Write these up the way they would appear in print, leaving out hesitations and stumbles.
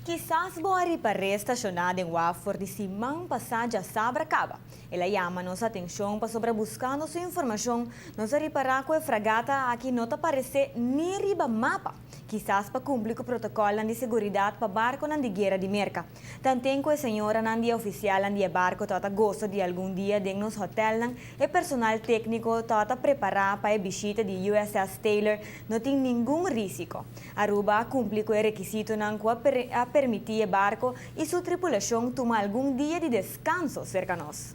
Kisas bo a ripar'é stashoná den waf for di siman pasá djasabra kaba. El a yama nos atenshon pasobra buskando su informashon nos a ripará ku e fragata aki no ta paresé ni riba mapa, kisas pa kumpli ku protokòlnan di seguridat pa barkonan di guera di Merka. Tanten ku e señoranan di e ofisialnan di e barko tabata gosa di algun dia den nos hotèlnan, e personal tékniko tabata prepará pa e bishita di USS Taylor no tin ningun rísiko. Aruba a kumpli ku e rekisitonan ku a a permití e barko i su tripulashon tuma algun dia di deskanso serka nos.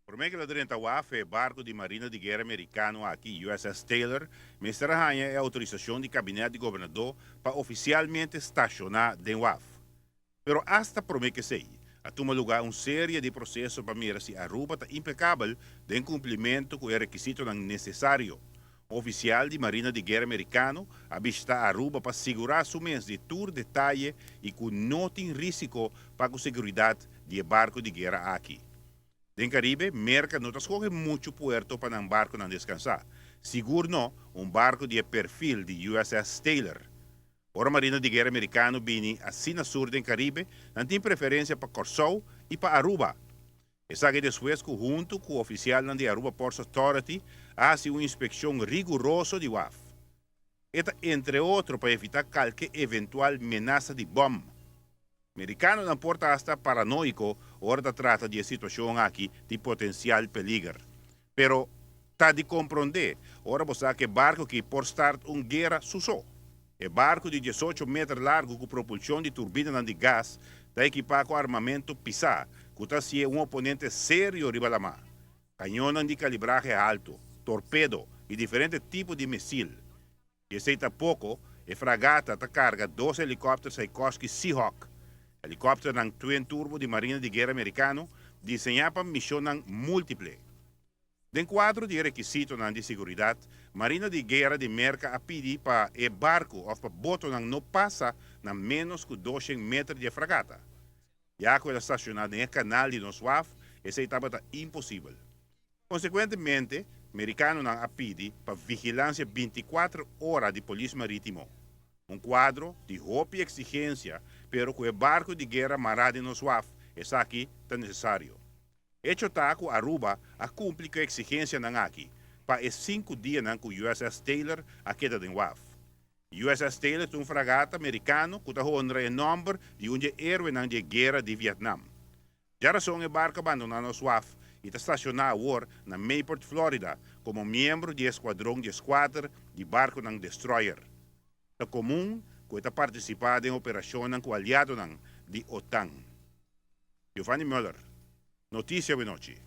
Promé ku el a drenta waf, e barku di Marina di Guera Merikano aki, USS Taylor, mester a haña e outorisashon di Kabinèt di Gobernadó pa ofisialmente stashoná den waf. Pero asta promé ku esei, a tuma lugá un serie di proseso pa mira si Aruba ta impekabel den kumplimentu ku e rekisitonan nesesario. Un ofisial di Marina di Guera Merikano a bishitá Aruba pa sigurá su mes di tur detaye i ku no tin rísiko pa ku seguridat di e barku di guera aki. Den Caribe, Merca no ta scoge mucho puerto pa nan barconan descansa. Sigur no un barco di e perfil di USS Taylor. Ora Marina di Guera Mericano bini asina sur den Caribe, nan tin preferencia pa Corsou y pa Aruba. Esaki despues cu hunto cu oficialnan di Aruba Ports Authority a haci un inspeccion riguroso di waf. E ta entre otro pa evita calke eventual menasa di bom. Mericanonan por ta hasta paranoico ora ta trata di e situacion aki di potencial peliger. Pero ta di compronde ora bo sa cu e barco aki por start un guera su so. E barco di diesocho meter largo cu propulsion di turbinanan di gas ta ekipa cu armamento pisa cu ta haci'e un oponente serio riba lama. Cañonnan di calibrahe halto, torpedo y diferente tipo di misil. I esei ta poko, e fragata ta karga dos helikòpter Sikorsky Seahawk, helikòpternan twin turbo di Marina di Guera Merikano, diseñá pa mishonnan múltiple. Den kuadro di e rekisitonan di siguridat, Marina di Guera di Merka a pidi pa e barku òf pa botonan no pasa na ménos ku doshen meter di e fragata. Ya ku el a stashoná den e kanal di nos waf, esei tabata imposibel. Konsekuentemente, merikanonan a pidi pa vigilansia bintikuater ora di polis marítimo. Un kuadro di hopi eksigensia, pero ku e barku di guera mará den nos waf, esaki ta nesesario. Echo ta ku Aruba a kumpli ku e eksigensianan aki pa e sinku dianan ku USS Taylor a keda den waf. USS Taylor ta un fragata merikano ku ta honra e nòmber di un dje héroenan dje guera di Vietnam. Djarason e barku a bandoná nos waf i ta stashoná awor na Mayport, Florida, komo miembro di e skuadron dieskuater di barkunan destroyer. Ta komun ku e ta partisipá den operashonnan ku aliadonan di OTAN. Giovanni Muller, Notisia Awenochi.